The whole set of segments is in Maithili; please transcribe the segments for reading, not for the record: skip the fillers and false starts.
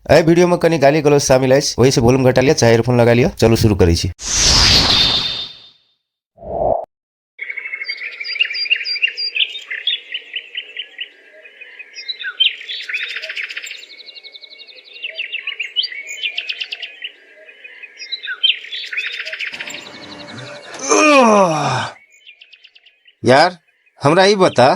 एहि वीडियो में कनी गाली गलौज शामिल अछि, ओहि से वॉल्यूम घटा लिअ चाहे इयरफोन लगा लिअ। चलू शुरू करै छी। यार हमरा ई बता,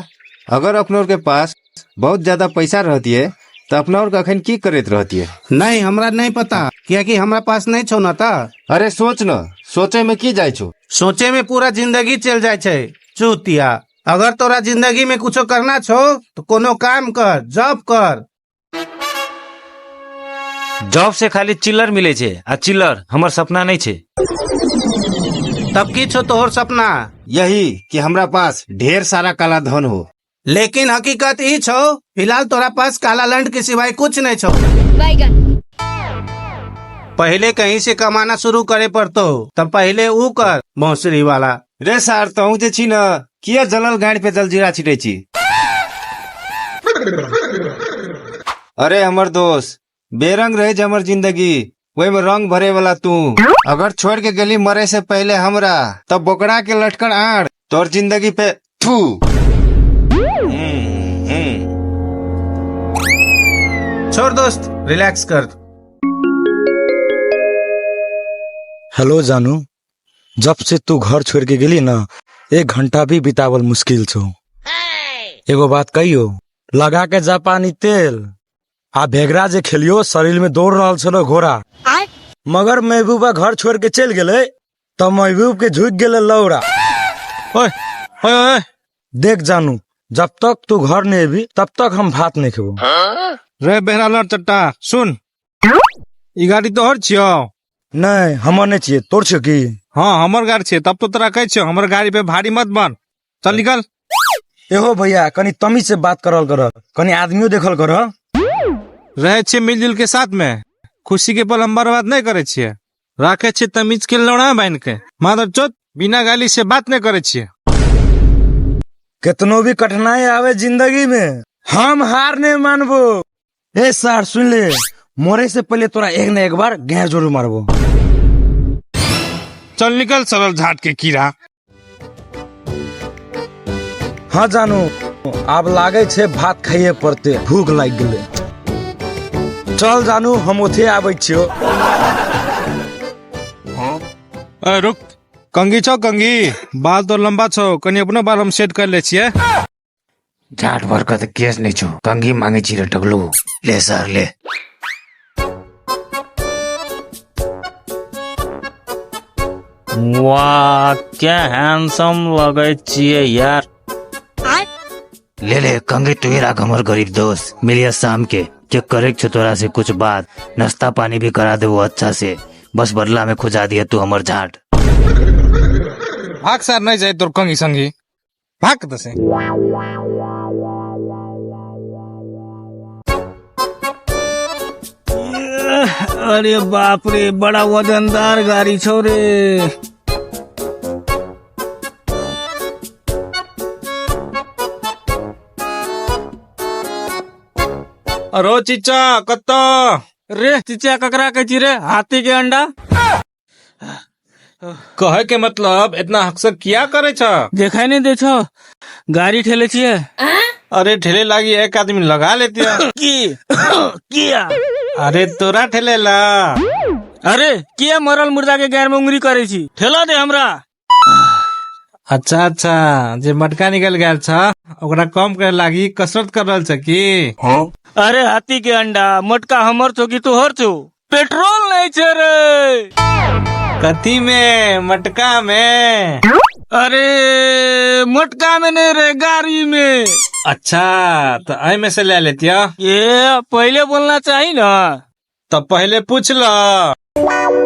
अगर अपना और के पास बहुत ज्यादा पैसा रहतिये तो अपना और के अखन की करैत रहतिये? नहीं, हमरा नहीं पता, कियाकि हमरा पास नहीं छौ न त। अरे सोच न, सोचे में की जाइ छौ? सोचे में पूरा जिंदगी चल जाय छै चूतिया। अगर तोरा जिंदगी में कुछो करना छौ तो कोनो काम कर, जॉब कर। जॉब से खाली चिल्लर मिले छै आ चिल्लर हमर सपना नहीं छै। तब की छौ तोहर सपना? यही कि हमरा पास ढेर सारा काला धन हो। लेकिन हकीकत ई छौ, फिलहाल तोरा पास काला लंड के सिवाय कुछ नहीं छौ। बैगन। पहले कहीं से कमाना शुरू करे पड़तो, तब पहले ऊ कर भोसड़ी वाला। रे सार, तहु जे छी न, किया जलल गाड़ी पे जलजीरा छिटै छी? अरे हमर दोस्त, बेरंग रहे जे हमर जिंदगी, ओहि में रंग भरे वाला तू। अगर छोड़ के गेली मरे से पहले हमरा, तब बोकड़ा के लटकन आड़ तोर जिंदगी पे थू। छोड़ दोस्त, रिलैक्स कर। हेलो जानू, जब से तू घर छोड़ के गेली ना, एक घंटा भी बितावल मुश्किल छौ। एगो बात कहियो, लगा के जापानी तेल आ भेगरा जे खेलियो, शरीर में दौड़ रहल छलो घोड़ा। मगर महबूबा घर छोड़ के चल गेलै त महबूब के झुक गेलै लौड़ा। ओए ओए ओए, देख जानू, जब तक तू घर नहीं एबी तब तक हम भात नहीं खेबो। रे बहरा लड़ चट्टा, सुन, ई गाड़ी तोहर छियो? नहीं, हमर नहीं छियै, तोर छियो की? हाँ, हमर गाड़ी छियै, तब तो तोरा कहै छियो हमर गाड़ी पे भारी मत बन, चल निकल। एहो भैया, कनी तमीज से बात करल कर, कनी आदमियों देखल कर। रहे छियै मिलजुल के साथ में, खुशी के पल हम बर्बाद नहीं करे छियै, राखे छियै तमीज के लौड़ा बांध के, मादर चोत बिना गाली से बात नहीं करे छियै। केतनो भी कठिनाई आवे जिंदगी में, हम हार नहीं मानबो। ए सर सुन ले, मरे से पहले तोरा एक न एक बार गैर जरूर मारबो। चल निकल सरल झाट के कीड़ा। हाँ जानू, आब लागे छे भात खाइए पड़ते, भूख लाग गेले। चल जानू, हम ओथे आबै छियो। ए रुक, कंगी छौ कंगी, बाल तो लंबा छौ, कनी अपनो बाल हम सेट कर ले छियै। झाट भर के तऽ केस नहीं छौ, कंघी मांगे छी रे टकलू। ले सर ले। वाह क्या हैंडसम लगे छियै यार। ले ले कंघी तू ही राख हमर गरीब दोस्त, मिलिया शाम के, के करे छो तोरा से कुछ बात, नाश्ता पानी भी करा देबो अच्छा से, बस बदला में खुजा दिया तू हमर झाट। भाग सर, नहीं जाए तोर कंघी संगी, भाग कतऽ से। अरे बाप रे, बड़ा वजनदार गाड़ी छौ रे। अरो चीचा कतऽ रे? चीचा ककरा कहै छी रे, हाथी के अंडा? कहे के मतलब इतना हक्सक किया करे छ? देखाई नहीं दे छौ, गाड़ी ठेले छियै। अरे ठेले लागी एक आदमी लगा लेती है। की किया? अरे तोरा ठेले ला। अरे किया मरल मुर्दा के गैर में उंगली करे छी, ठेला दे हमरा। अच्छा अच्छा, जे मटका निकल गेल छ ओकरा कम करे लागी कसरत कर रहल छ की? अरे हाथी के अंडा, मटका हमर छौ कि तोहर छौ? पेट्रोल नहीं छे रे। कथी में? मटका में? अरे मटका में नहीं रे, गाड़ी में। अच्छा तो एहि में से ले लेतिया। ये पहले बोलना चाहिए ना। तो पहले पूछ ल।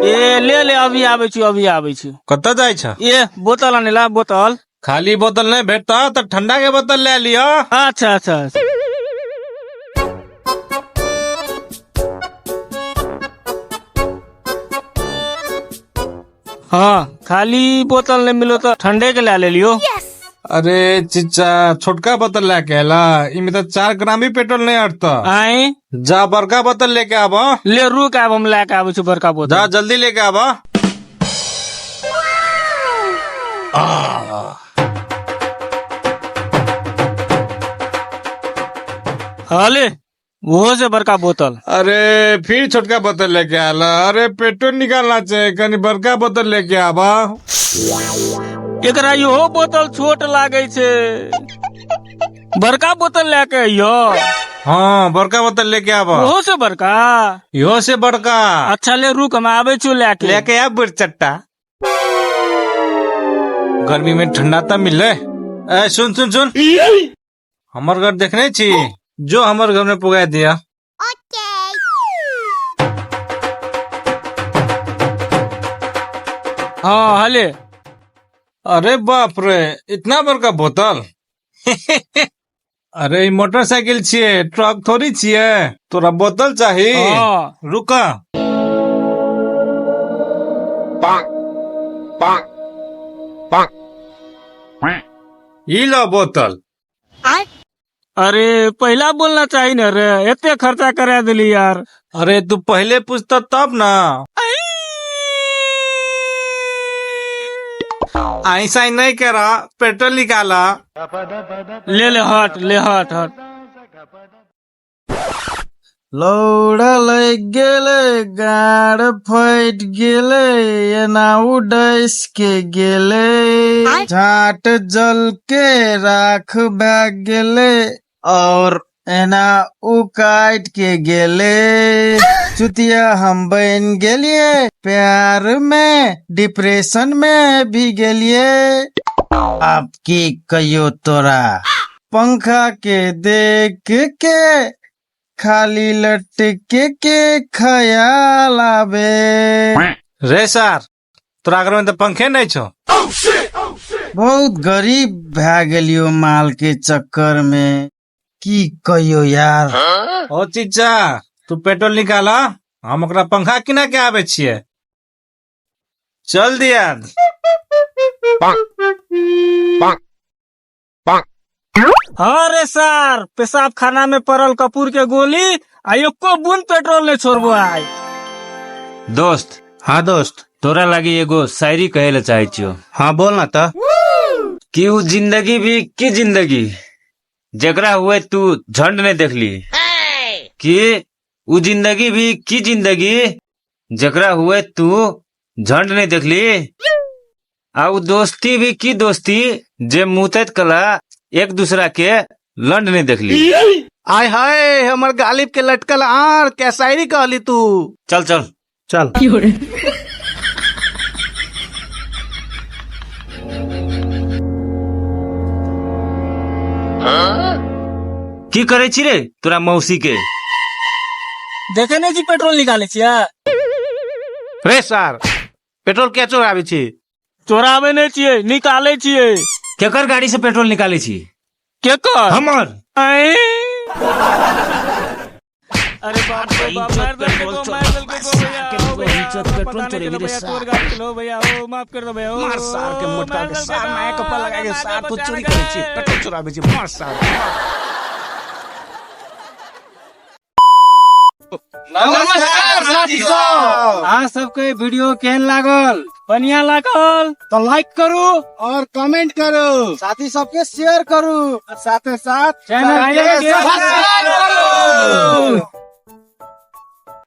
ए ले ले, अभी आबै छी, अभी आबै छी। कतऽ जाइ छ? ए बोतल आने ला, बोतल। खाली बोतल नहीं भेटता तो ठंडा के बोतल ले लियो। अच्छा अच्छा, अच्छा। हाँ, खाली बोतल नहीं मिलो तो ठंडे के ले लियो। अरे चिच्चा, छोटका बोतल लेके आला, इमे तो 4 ग्राम भी पेट्रोल नहीं अटता। आए। जा बड़का बोतल लेके आब। ले रुक, आब हम लेके आबै छी बड़का बोतल। जा जल्दी लेके आब। हले वो से बड़का बोतल। अरे फिर छोटका बोतल लेके आला। अरे पेट्रोल निकालना चाहिए, कनी बड़का बोतल लेके आबा। एकरा इहो बोतल छोट लागे छे, बड़का बोतल लेके अइयो। हाँ बड़का बोतल लेके आबा। ओहो से बड़का? इहो से बड़का। अच्छा ले रुक, हम आबै छी लेके। लेके आ बुढ़चट्टा। गर्मी में ठंडा तो मिले। ए सुन सुन सुन, हमर घर देखने छी, जो हमर घर में पुगा दिया। हाँ हले। अरे बाप रे, इतना बड़का बोतल। अरे मोटरसाइकिल छिए, ट्रक थोड़ी छिए। तोरा बोतल चाहिए? हाँ। रुका। ई लो बोतल। अरे पहला बोलना चाहिए न रे, एते खर्चा करा दिली यार। अरे तू पहले पूछता तब ना। ऐसा ही नहीं करा, पेट्रोल निकाला। ले ले हट, ले हट हट। लौड़ा लग गेले, गाड़ फट गेले, एना उडैस के गेले, झाट जल के राख भए गेले और एना उ काट के गेले। चुतिया हम बन गेलिए, प्यार में डिप्रेशन में भी गेलिए। अब की कहियो तोरा, पंखा के देख के खाली लटके के ख्याल आवे। रे सार, तोरा घर में तो पंखे नहीं छो। बहुत गरीब भए गेलियो माल के चक्कर में, की कहियो यार। ओ चीचा, तू पेट्रोल निकाला, हम ओकरा पंखा किना के आवे छिए। चल दिया। हाँ रे सार, पेशाब खाना में पड़ल कपूर के गोली आ एको बूंद पेट्रोल नहीं छोड़बो आय। दोस्त। हाँ दोस्त। तोरा लागी एगो शायरी कहे ला चाहे छियो। हाँ बोल ना त। कि उ जिंदगी भी की जिंदगी जकरा हुए तू झंड नहीं देखली। कि उ जिंदगी भी की जिंदगी जकरा हुए तू झंड नहीं देखली। आ उ दोस्ती भी की दोस्ती जे मुतैत कला एक दूसरा के लंड नहीं देखली। आय हाय, हमर गालिब के लटकल आर क्या शायरी कहली तू। चल चल चल। की करे छी रे तोरा मौसी के? देखे नहीं छी पेट्रोल निकाले छियै। रे सार, पेट्रोल के चोराबै छी? चोराबै नहीं छियै, निकाले छियै। केकर गाड़ी से पेट्रोल निकाले छी? केकर? हमर। अरे बाप रे बाप, मार देलकै गो, मार देलकै गो भैया, ओ भैया, पता नहीं चलो भैया, तोर गाड़ी चलो भैया, ओ माफ कर दो भैया, ओ मार सार के मोटका के सार, नया कपड़ा लगा के सार तू चोरी करे छी, पेट्रोल चोराबै छी, मार सार। नमस्कार साथी सब, अहाँ सबके वीडियो केहन लागल? बढ़िया लागल तो लाइक करू और कमेंट करू, साथी सबके शेयर करू और साथे साथ चैनल के सब्सक्राइब करू।